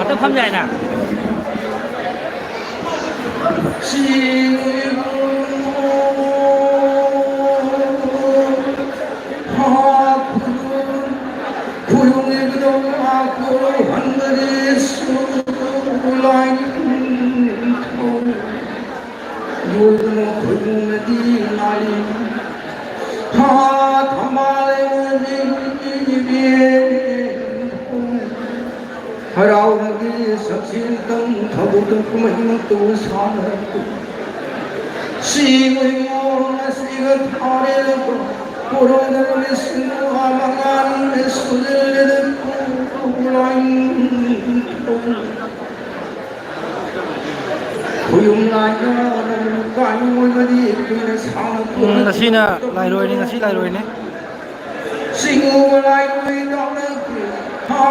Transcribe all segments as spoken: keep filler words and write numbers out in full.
ꯑꯗꯨꯝ ꯐꯝ ꯌꯥꯏꯅ꯫ ꯍꯔꯥꯎꯕꯒꯤ ꯁꯛꯁꯤꯜꯇꯝ ꯊꯧꯗꯣꯛ ꯀꯨꯝꯍꯩꯃꯛꯇ ꯁꯥꯟꯅꯔꯛꯄ ꯁꯤꯕ ꯏꯃꯣ ꯉꯁꯤꯒ ꯊꯥꯔꯦ ꯀꯣꯔꯣꯅꯥ ꯂꯤꯁꯤꯡ ꯃꯉꯥ ꯁꯨꯖꯜꯂꯦꯗ꯫ ꯈꯨꯌꯨꯝ ꯂꯥꯏꯅ ꯀꯥꯏ ꯑꯣꯏꯕꯗꯤ ꯀꯨꯏꯅ ꯁꯥꯡꯅ ꯎꯝ, ꯉꯁꯤꯅ ꯂꯥꯏꯔꯣꯏꯅꯤ, ꯉꯁꯤ ꯂꯥꯏꯔꯣꯏꯅꯤ꯫ ꯁꯤꯡꯎ ꯂꯥꯏꯔꯣꯏ ꯇꯥꯎꯅꯈꯤ꯫ ꯍꯥ,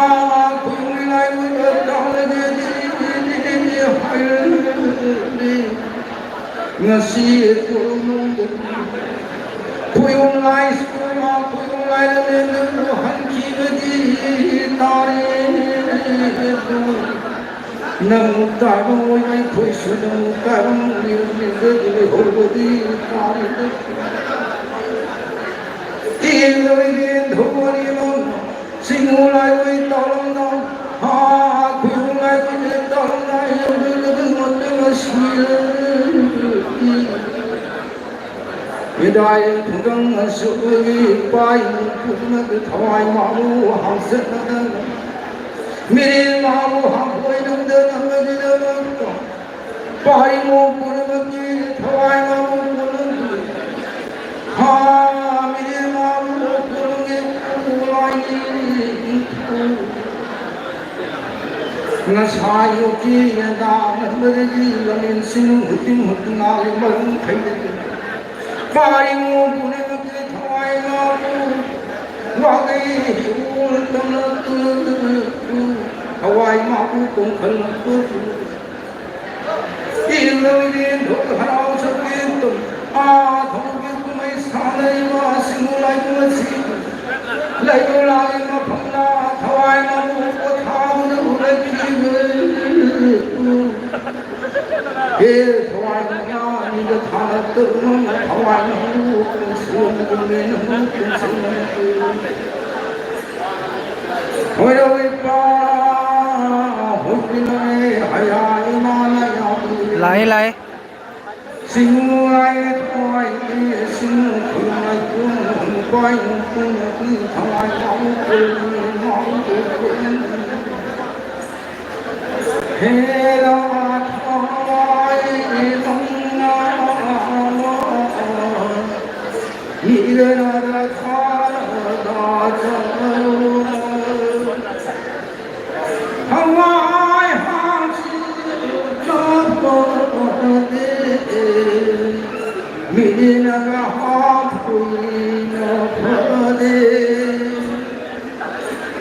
ꯈꯨꯌꯨꯝ ꯂꯥꯏꯔꯣꯏ ꯇꯥꯎꯅꯈꯤ꯫ ꯉꯁꯤ ꯈꯨꯔꯨꯝꯗꯨꯅ ꯈꯨꯌꯨꯝ ꯂꯥꯏ ꯁ꯭ꯀꯨꯜ ꯈꯨꯌꯨꯝ ꯂꯥꯏꯔ ꯅꯪꯕꯨ ꯍꯟꯈꯤꯕꯗꯤ ꯇꯥꯔꯦ꯫ ꯅꯪ ꯇꯥꯕ ꯑꯣꯏꯅ ꯑꯩꯈꯣꯏꯁꯨ ꯅꯪ ꯇꯥꯕ ꯃꯤꯑꯣꯏꯕꯗꯤ ꯂꯩꯍꯧꯕꯗꯤ ꯇꯥꯔꯦ꯫ ꯏꯔꯣꯏꯒꯦ ꯊꯧꯔꯤꯕ ꯁꯤꯡꯉꯨ ꯂꯥꯏꯔꯣꯏ ꯇꯧꯔꯝꯗ ꯍꯥ ꯈꯨꯌꯨꯝ ꯂꯥꯏꯔꯣꯏ ꯇꯧꯔꯝꯗ ꯌꯧꯔꯒ ꯃꯇꯝ ꯑꯁꯤꯗ ꯃꯤꯗꯥꯏ ꯈꯨꯡꯒꯪ ꯑꯁꯨꯛ ꯂꯩ ꯄꯥꯏ ꯄꯨꯝꯅꯃꯛ ꯊꯋꯥꯏ ꯃꯥꯕꯨ ꯍꯥꯞꯆꯠꯅꯗꯅ ꯃꯤꯔꯦꯜ ꯃꯥꯕꯨ ꯍꯥꯞꯄꯣꯏ ꯅꯪꯗꯅ ꯃꯗꯨꯗꯃꯛꯇ ꯄꯥꯔꯤꯃꯣ ꯄꯨꯝꯅꯃꯛꯀꯤ ꯊꯋꯥꯏ ꯃꯥꯕꯨ ꯄꯨꯝꯅꯃꯛꯀꯤ ꯍꯥ ꯃꯤꯔꯦꯜ ꯃꯥꯕꯨ ꯄꯨꯝꯅꯃꯛꯀꯤ ꯊꯋꯥꯏ ꯉꯁꯥꯏ ꯑꯌꯨꯛꯀꯤ ꯌꯦꯟꯗꯥ ꯅꯠꯇ꯭ꯔꯒꯤ ꯂꯝꯖꯦꯟꯁꯤꯡ ꯍꯨꯠꯇꯤꯡ ꯍꯨꯠꯇꯤꯡ ꯂꯥꯛꯂꯤ ꯃꯔꯨꯝ ꯈꯩꯗꯒꯤ ꯄꯥꯔꯤꯃꯣ ꯄꯨꯝꯅꯃꯛꯀꯤ ꯊꯋꯥꯏ ꯃꯥꯕꯨ ꯋꯥꯈꯩ ꯍꯤꯎ ꯇꯝꯂꯛꯇꯨꯅ ꯊꯋꯥꯏ ꯃꯥꯕꯨ ꯀꯣꯡꯈꯠꯂꯛꯄ ꯏꯔꯣꯏꯔꯦꯟ ꯍꯔꯥꯎ ꯁꯛꯂꯦꯟ ꯇꯧ ꯑꯥ ꯊꯧꯒꯤ ꯀꯨꯝꯍꯩ ꯁꯥꯟꯅꯔꯤꯕ ꯁꯤꯡꯉꯨ ꯂꯥꯏꯕꯨꯡ ꯑꯁꯤ ꯂꯩꯕ ꯂꯥꯛꯏ ꯃꯐꯝꯗ ꯊꯋꯥꯏ ꯃꯥꯕꯨ ꯄꯣꯊꯥꯕꯗ ꯎꯔꯛꯈꯤꯕ ꯍꯦ ꯊꯋꯥꯏ ꯃꯉꯥꯅꯤꯗ ꯊꯥꯔꯛꯇꯕ ꯊꯋꯥꯏ ꯃꯔꯨ ꯀꯣꯟꯁꯤꯜꯂꯝꯗꯨꯅꯦ ꯅꯪꯕꯨ ꯀꯣꯟꯁꯤꯜꯂꯝꯗꯨꯅꯦ꯫ ꯍꯣꯏꯔꯣꯏ ꯄꯥ ꯍꯣꯏ ꯄꯤꯅꯔꯦ ꯍꯌꯥ ꯏꯃꯥꯅ ꯌꯥꯎꯕꯤꯔꯦ꯫ ꯂꯥꯛꯑꯦ ꯂꯥꯛꯑꯦ꯫ ꯁꯤꯡꯉꯨ ꯂꯥꯏ ꯊꯋꯥꯏ ꯁꯤꯡꯉꯨ ꯈꯨꯟ ꯃꯥꯏꯄꯨ ꯅꯨꯄꯥ ꯏꯃꯨꯡ ꯄꯨꯟꯅ ꯊꯋꯥꯏ ꯌꯥꯎꯕꯤꯔꯦ꯫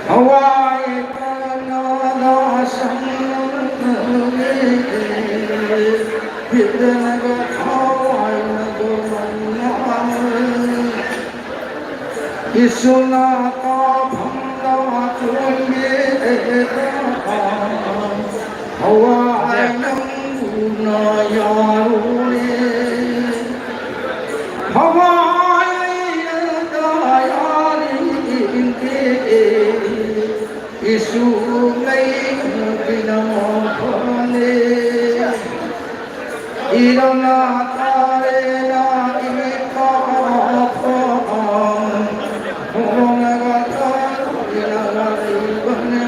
ꯍꯋꯥꯏ ꯀꯅꯥꯗ ꯁꯪꯂꯦ꯫ ꯍꯤꯠꯇꯅꯒ ꯊꯋꯥꯏꯅꯒ ꯃꯟꯅ ꯏꯁꯨꯅ ꯀꯥꯐꯝꯗ ꯆꯣꯟꯒꯦ ꯍꯋꯥꯏ ꯅꯪꯕꯨꯅ ꯌꯥꯔꯣꯅꯦ꯫ ꯍꯋꯥꯏ ꯅꯪꯒ ꯌꯥꯔꯤꯡꯗꯦ꯫ ꯏꯁꯨ ꯂꯩꯕꯤꯅ ꯐꯣꯟꯅꯦ꯫ ꯏꯔꯝꯅ ꯇꯥꯔꯦꯅ ꯏꯄꯥ ꯍꯣꯡꯅꯒ ꯇꯥꯔꯦꯅ ꯂꯩꯕꯅꯦ꯫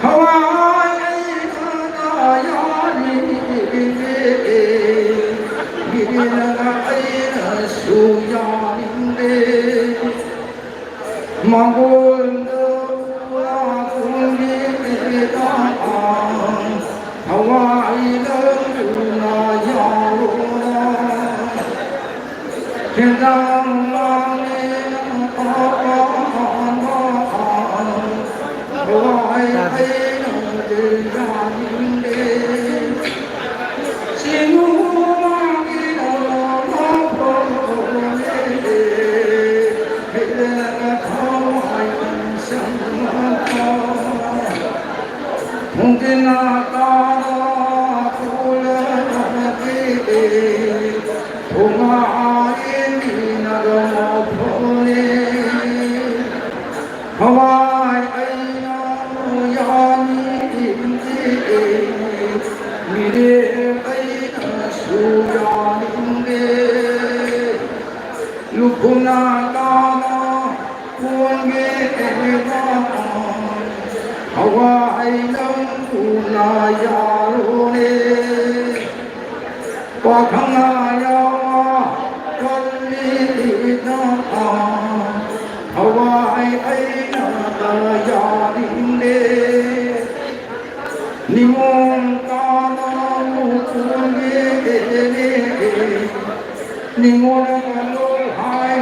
ꯍꯋꯥꯏ ꯑꯩꯅ ꯌꯥꯅꯤꯡꯗꯦ꯫ ꯏꯔꯝꯅ ꯑꯩꯅꯁꯨ ꯌꯥꯅꯤꯡꯗꯦ꯫ ꯃꯒꯣꯟꯗ ꯋꯥ ꯈꯨꯝꯕꯤꯗ ꯍꯋꯥꯏ ꯂꯧꯗꯨꯅ ꯌꯥꯔꯣ꯫ ꯍꯦꯟꯖꯥꯡ ꯃꯥꯡꯉꯦ ꯑꯄꯥꯝꯕ ꯍꯋꯥꯏ ꯑꯩꯅꯗꯤ ꯌꯥꯅꯤꯡꯗꯦ꯫ ꯍꯋꯥꯏ ꯑꯩꯅ ꯌꯥꯅꯤꯡꯗꯦ, ꯃꯤꯔꯦꯝ ꯑꯩꯅꯁꯨ ꯌꯥꯅꯤꯡꯗꯦ꯫ ꯂꯨꯈꯨꯝꯅ ꯀꯥꯅ ꯀꯣꯟꯒꯦ ꯍꯋꯥꯏ ꯅꯪꯕꯨꯅ ꯌꯥꯔꯣꯅꯦ꯫ ꯄꯥꯈꯪꯅ ꯌꯥꯎꯕ ꯀꯜꯂꯤꯗ ꯍꯋꯥꯏ ꯑꯩꯅ ꯌꯥꯅꯤꯡꯗꯦ꯫ ꯅꯤꯉꯣꯜ ꯀꯥꯅ ꯎꯄꯨꯒꯦ ꯅꯤꯉꯣꯜ ꯂꯣꯍꯥꯏ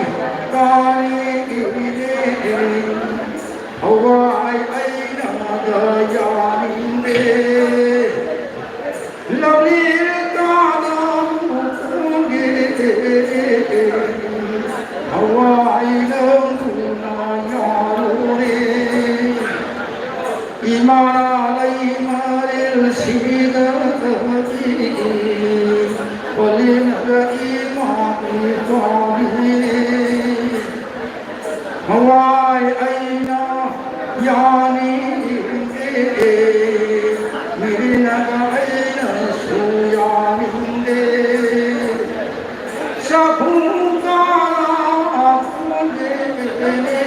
ꯀꯥꯔꯤꯒꯤꯅꯦ꯫ ꯍꯋꯥꯏ ꯑꯩꯅ ꯌꯥꯅꯤꯡꯗꯦ꯫ ꯏꯃꯥ ꯂꯩꯃꯔꯦꯜ ꯁꯤꯗꯕꯤ, ꯄꯂꯦꯝꯒ ꯏꯃꯥꯒꯤ ꯄꯥꯎꯃꯤꯅꯦ꯫ ꯍꯋꯥꯏ ꯑꯩꯅ ꯌꯥꯅꯤꯡꯗꯦ, ꯃꯤꯔꯦꯜꯒ ꯑꯩꯅꯁꯨ ꯌꯥꯅꯤꯡꯗꯦ꯫ ꯆꯥꯛꯈꯨꯝ ꯀꯥ ꯀꯣꯟꯗꯦꯅꯦ,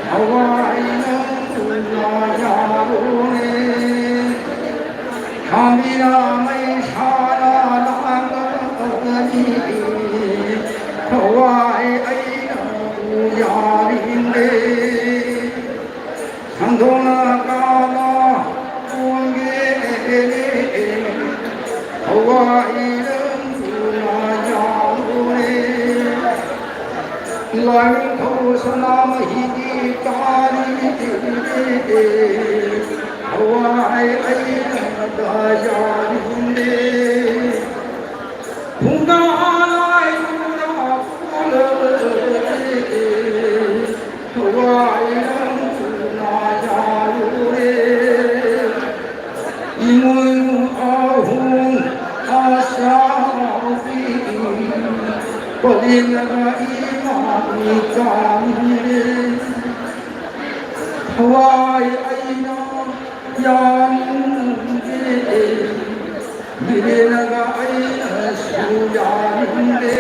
ꯍꯋꯥꯏ ꯅꯪꯕꯨꯅ ꯌꯥꯔꯣꯅꯦ꯫ ꯈꯥꯡꯕꯤꯅ ꯃꯩꯁꯥꯅ ꯂꯥꯡꯒꯅꯤ, ꯍꯋꯥꯏ ꯑꯩꯅꯕꯨ ꯌꯥꯔꯤꯅꯦ꯫ ꯁꯟꯗꯣꯛꯅ ꯀꯥꯕ ꯀꯣꯟꯒꯦꯅꯦ, ꯍꯋꯥꯏ ꯅꯪꯕꯨꯅ ꯌꯥꯔꯣꯅꯦ꯫ ꯂꯥꯏꯅꯤꯡꯊꯧ ꯁꯅꯥꯃꯍꯤꯒꯤ ꯇꯥꯔꯤꯅꯦ, ꯍꯋꯥꯏ ꯑꯩꯅ ꯌꯥꯔꯤꯅꯦ꯫ ꯐꯨꯡꯒꯥ ꯂꯥꯏꯔꯨꯅ ꯀꯣꯜꯂꯦ, ꯍꯋꯥꯏ ꯅꯪꯕꯨꯅ ꯌꯥꯔꯣꯅꯦ꯫ ꯏꯃꯣꯏꯅꯨ ꯑꯍꯨꯝ ꯑꯆꯥꯎꯕꯤ, ꯄꯂꯦꯝꯒ ꯏꯃꯥꯒꯤ ꯆꯥꯎꯕꯤ꯫ ꯍꯋꯥꯏ ꯑꯩꯅ ꯌꯥꯅꯤꯡꯗꯦ, ꯃꯤꯔꯦꯜꯒ ꯑꯩꯅꯁꯨ ꯌꯥꯅꯤꯡꯗꯦ꯫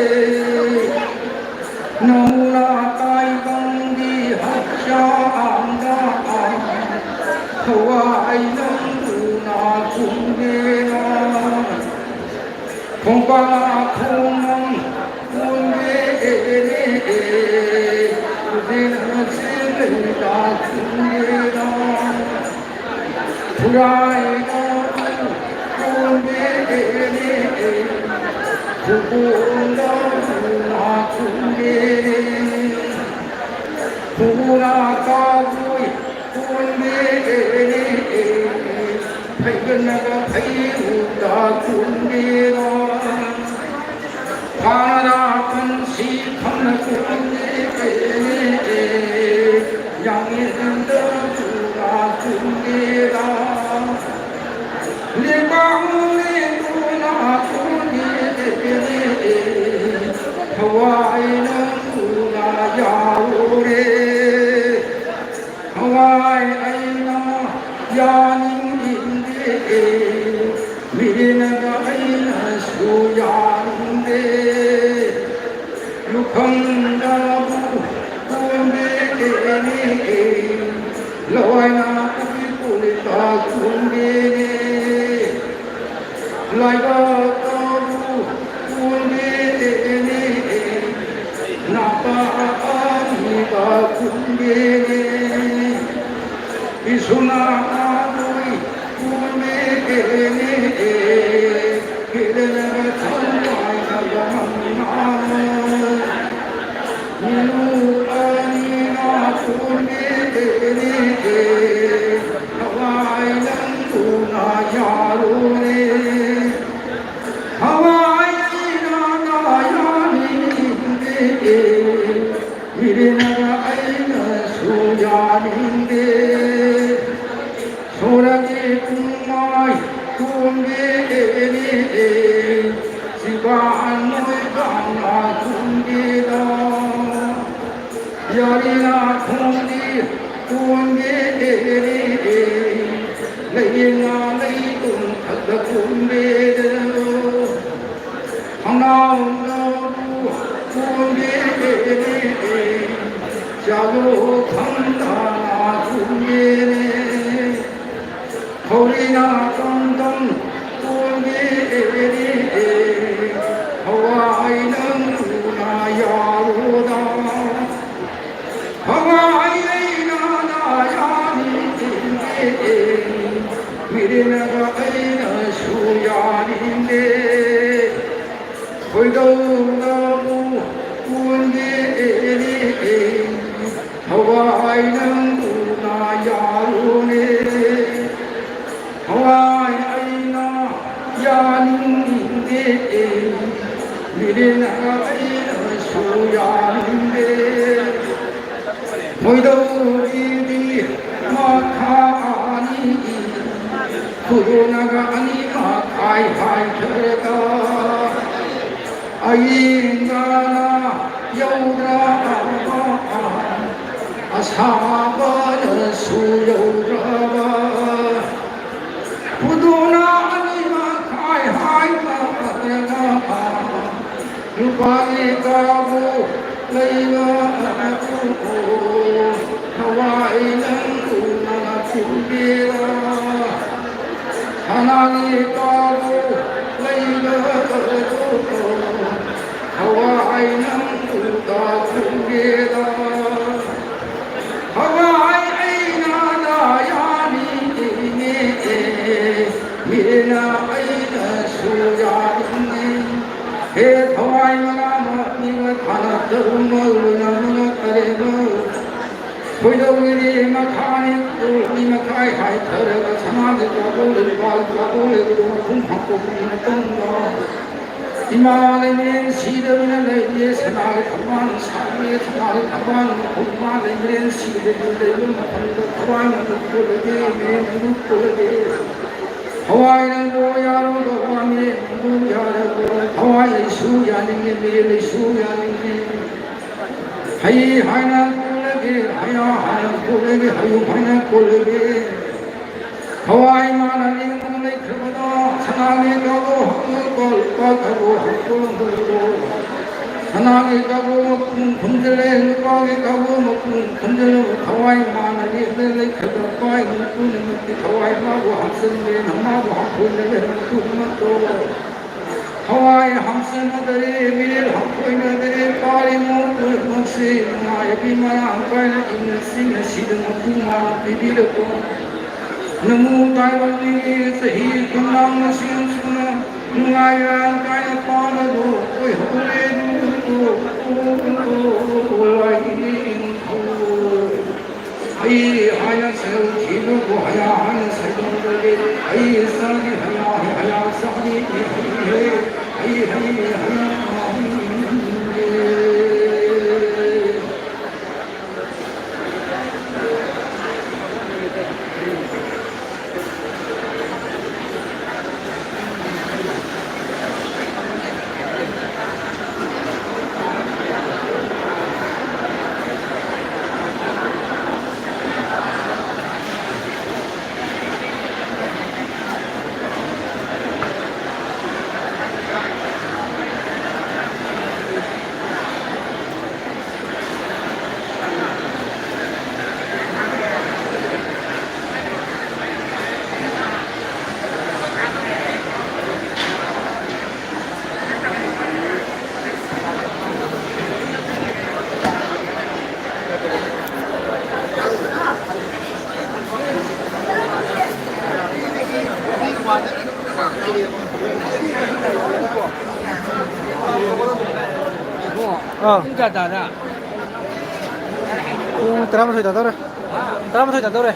ꯅꯃꯨꯅ ꯇꯥꯏꯕꯪꯒꯤ ꯍꯛꯆꯥꯡꯗ ꯊꯋꯥꯏ ꯅꯪꯕꯨꯅ ꯀꯨꯝꯒꯦꯔꯥ? ꯈꯣꯡꯄꯥꯛ ꯈꯣꯡꯅꯪ ꯀꯨꯝꯒꯦꯔꯦ, ꯈꯨꯖꯤꯟ ꯍꯛꯆꯤꯟ ꯂꯩꯗ ꯀꯨꯝꯒꯦꯔꯥ? ꯈꯨꯔꯥꯏꯗ ꯀꯨꯝꯒꯦꯔꯦ, ꯈꯨꯕꯣꯝꯗ ꯅꯥ ꯀꯨꯝꯒꯦꯔꯦ꯫ ꯈꯨꯔꯥ ꯀꯥꯕꯨꯏ ꯀꯨꯝꯒꯦꯔꯦ, ꯐꯩꯒꯟꯅꯒ ꯐꯩꯔꯨꯗ ꯀꯨꯝꯒꯦꯔꯥ? ꯐꯥꯔꯥ ꯄꯨꯟꯁꯤ ꯐꯪꯅ ꯀꯨꯝꯒꯦꯔꯦ, ꯌꯥꯡꯂꯦꯟꯗ ꯆꯨꯔꯥ ꯋꯥꯏ ꯑꯩꯅ ꯌꯥꯅꯤꯡꯗꯦ, ꯃꯤꯠꯅꯒ ꯑꯩꯅꯁꯨ ꯌꯥꯅꯤꯡꯗꯦ꯫ ꯂꯨꯈꯝꯗꯕꯨ ꯀꯣꯟꯕꯤꯅꯦ, ꯂꯋꯥꯏꯅ ꯀꯨꯄꯤ ꯀꯣꯜꯂꯤꯕ ꯀꯣꯟꯕꯤꯅꯦ꯫ ꯂꯥꯏꯕꯛꯇꯕꯨ ꯀꯣꯟꯕꯤꯅꯦ, ꯅꯥꯄꯥ ꯑꯅꯤꯒ ꯀꯣꯟꯕꯤꯅꯦ꯫ ꯏꯁꯨꯅꯥ ꯅꯥꯕꯨꯏ ꯀꯣꯟꯕꯤꯅꯦ, ꯀꯤꯔꯅꯒ ꯊꯝꯕꯥꯏꯅꯒ ꯃꯃꯤꯅꯥꯅ꯫ ꯃꯤꯅꯨ ꯑꯅꯤꯅ ꯀꯣꯟꯕꯤꯅꯦ, ꯍꯋꯥꯏ ꯅꯪꯕꯨꯅ ꯌꯥꯔꯨꯅꯦ꯫ ꯍꯋꯥꯏ ꯑꯩꯅ ꯌꯥꯅꯤꯡꯗꯦ, ꯃꯤꯔꯦꯅꯒ ꯑꯩꯅꯁꯨ ꯌꯥꯅꯤꯡꯗꯦ꯫ ꯁꯣꯔꯒꯤ ꯄꯨꯡꯃꯥꯏ ꯀꯣꯟꯕꯤꯅꯦ, ꯁꯤꯕꯥ ꯅꯣꯏꯕꯥꯅ ꯀꯣꯟꯕꯤꯗ꯫ ꯌꯥꯔꯤꯅ ꯈꯣꯡꯗꯤ ꯀꯣꯟꯒꯦ ꯂꯩꯌꯦꯅ ꯂꯩꯇꯣꯡ ꯈꯛꯇ ꯀꯣꯟꯒꯦ꯫ ꯈꯣꯡꯅꯥꯎꯅꯕꯨ ꯀꯣꯟꯒꯦ ꯆꯥꯂꯣ ꯈꯪꯗꯅ ꯀꯣꯟꯒꯦ꯫ ꯍꯧꯔꯤꯅ ꯇꯝ ꯇꯝ ꯀꯣꯟꯒꯦ, ꯍꯋꯥꯏ ꯅꯪꯗꯨꯅ ꯌꯥꯔꯨꯗ꯫ ꯍꯋꯥꯏ ꯑꯩꯅ ꯌꯥꯅꯤꯡꯗꯦ, ꯃꯤꯔꯦꯅꯒ ꯑꯩꯅꯁꯨ ꯌꯥꯅꯤꯡꯗꯦ꯫ ꯈꯣꯏꯗꯧꯅꯕꯨ ꯀꯣꯟꯒꯦ, ꯊꯋꯥꯏ ꯅꯪꯗꯨꯅ ꯌꯥꯔꯨꯅꯦ꯫ ꯊꯋꯥꯏ ꯑꯩꯅ ꯌꯥꯅꯤꯡꯗꯦ, ꯃꯤꯔꯦꯅ ꯑꯩꯅꯁꯨ ꯌꯥꯅꯤꯡꯗꯦ꯫ ꯃꯣꯏꯗꯧꯒꯤꯗꯤ ꯃꯈꯥ ꯑꯅꯤ, ꯈꯨꯔꯨꯅꯒ ꯑꯅꯤ ꯃꯈꯥꯏ ꯍꯥꯏꯈ꯭ꯔꯒ, ꯑꯌꯤꯡꯕꯅ ꯌꯧꯗ꯭ꯔꯕ ꯑꯁꯥꯕꯅ ꯂꯩꯕ ꯑꯗꯨꯕꯨ ꯊꯋꯥꯏ ꯅꯪꯕꯨ ꯃꯅꯥ ꯄꯨꯒꯦꯔꯥ? ꯁꯅꯥꯒꯤ ꯀꯥꯕꯨ ꯂꯩꯕ ꯑꯗꯨꯕꯨ ꯊꯋꯥꯏ ꯅꯪꯕꯨ ꯇꯥꯛꯄꯤꯒꯦꯔꯥ? ꯊꯋꯥꯏ ꯑꯩꯅ ꯌꯥꯅꯤꯡꯉꯦ, ꯃꯤꯠꯅ ꯑꯩꯅꯁꯨ ꯌꯥꯅꯤꯡꯉꯦ꯫ ꯍꯦ ꯊꯋꯥꯏ ꯃꯅꯥ ꯃꯍꯤꯒ ꯊꯥꯅ ꯇꯔꯨ ꯃꯧ ꯂꯣꯏꯅ ꯃꯉꯛ ꯇꯔꯦꯠ ꯃꯧ꯫ ꯈꯣꯏꯗꯧꯒꯤꯗꯤ ꯃꯈꯥꯅꯤ ꯇꯔꯨꯛꯅꯤ ꯃꯈꯥꯏ ꯍꯥꯏꯊꯔꯒ ꯁꯅꯥꯒꯤ ꯀꯥꯕꯨ ꯂꯨꯄꯥ ꯀꯥꯕꯨ ꯂꯩꯕꯗꯨ ꯃꯄꯨꯡ ꯐꯥꯊꯣꯛꯄꯒꯤ ꯃꯇꯝꯗ ꯏꯃꯥ ꯂꯩꯃꯔꯦꯟ ꯁꯤꯗꯕꯅ ꯂꯩꯔꯦ꯫ ꯁꯅꯥꯒꯤ ꯊꯝꯕꯥꯜ ꯁꯥꯠꯂꯦ꯫ ꯁꯅꯥꯒꯤ ꯊꯝꯕꯥꯜ ꯃꯄꯨꯡ ꯏꯃꯥ ꯂꯩꯃꯔꯦꯟ ꯁꯤꯗꯕꯅ ꯂꯩꯕ ꯃꯇꯝꯗ ꯊꯋꯥꯏ ꯃꯔꯨꯞ ꯄꯨꯜꯂꯒꯦ, ꯃꯦ ꯃꯔꯨꯞ ꯄꯨꯜꯂꯒꯦ꯫ ꯊꯋꯥꯏ ꯅꯪꯕꯨ ꯌꯥꯔꯣꯏꯗꯧꯕ ꯃꯤ ꯅꯪꯕꯨ ꯌꯥꯔꯕ꯭ꯔꯣ? ꯊꯋꯥꯏ ꯑꯩꯁꯨ ꯌꯥꯅꯤꯡꯉꯦ, ꯃꯤ ꯑꯩꯁꯨ ꯌꯥꯅꯤꯡꯉꯦ꯫ ꯍꯩ ꯍꯥꯏꯅ ꯀꯣꯜꯂꯒꯦ, ꯍꯩꯌꯥ ꯍꯥꯏꯅ ꯀꯣꯜꯂꯒꯦ, ꯍꯌꯨꯝ ꯍꯥꯏꯅ ꯀꯣꯜꯂꯒꯦ꯫ ꯊꯋꯥꯏ ꯃꯥꯅ ꯂꯦꯡꯗꯅ ꯂꯩꯈ꯭ꯔꯕꯗꯣ, ꯁꯅꯥꯒꯤ ꯀꯥꯡꯕꯨ ꯍꯥꯞꯄꯣ, ꯂꯨꯄꯥ ꯀꯥꯡꯕꯨ ꯍꯥꯞꯄꯣ, ꯍꯥꯞꯄꯣ꯫ ꯁꯅꯥꯒꯤ ꯀꯥꯡꯕꯨ ꯃꯄꯨꯡ ꯈꯨꯝꯖꯤꯜꯂꯦ, ꯂꯨꯄꯥꯒꯤ ꯀꯥꯡꯕꯨ ꯃꯄꯨꯡ ꯈꯨꯝꯖꯤꯜꯂꯦ꯫ ꯊꯋꯥꯏ ꯃꯥꯅ ꯂꯦꯡꯗꯅ ꯂꯩꯈ꯭ꯔꯕ ꯄꯥꯏ ꯃꯄꯨꯝꯅꯃꯛꯀꯤ ꯊꯋꯥꯏ ꯃꯥꯕꯨ ꯍꯥꯞꯆꯤꯟꯒꯦ, ꯅꯃꯥꯕꯨ ꯍꯥꯞꯆꯤꯟꯒꯦ, ꯃꯄꯨꯝꯃꯛꯇꯣ꯫ ꯊꯋꯥꯏ ꯍꯥꯞꯆꯤꯟꯅꯗꯔꯦ, ꯃꯤꯔꯦꯜ ꯍꯥꯞꯄꯣꯏꯅꯗꯔꯦ, ꯄꯥꯔꯤꯃꯣ ꯄꯨꯝꯅꯃꯛꯁꯦ ꯅꯨꯡꯉꯥꯏꯕꯤ ꯃꯔꯥꯡ ꯀꯥꯏꯅ ꯏꯪꯅ ꯆꯤꯛꯅ ꯁꯤꯗ ꯃꯄꯨ ꯃꯥꯅ ꯄꯤꯕꯤꯔꯛꯄ ꯅꯃꯨ ꯇꯥꯏꯕꯪꯒꯤ ꯆꯍꯤ ꯀꯨꯟꯃꯉꯥ ꯃꯁꯤꯡ ꯁꯨꯅ ꯅꯨꯡꯉꯥꯏ ꯃꯔꯥꯡ ꯀꯥꯏꯅ ꯄꯥꯟꯕꯗꯨ ꯑꯣꯏꯍꯧꯔꯦ꯫ ꯑꯩ ꯍꯥꯏꯅ ꯁꯩꯔꯧ ꯊꯤꯕꯕꯨ ꯍꯌꯥ ꯍꯥꯏꯅ ꯁꯩꯗꯣꯛꯂꯒꯦ꯫ ꯑꯩ ꯆꯥꯒꯤ ꯍꯌꯥ ꯍꯦ ꯍꯌꯥ ꯆꯥꯒꯤ ꯍꯦ ꯍꯦ ꯍꯦ꯫ ꯑꯩ ꯍꯩ ꯍꯌꯥ ꯍꯦ꯫ ꯄꯨꯡ ꯀꯌꯥ ꯇꯥꯔꯦ? ꯄꯨꯡ ꯇꯔꯥꯃꯥꯊꯣꯏ ꯇꯥꯗꯧꯔꯦ꯫ ꯇꯔꯥꯃꯥꯊꯣꯏ ꯇꯥꯗꯧꯔꯦ꯫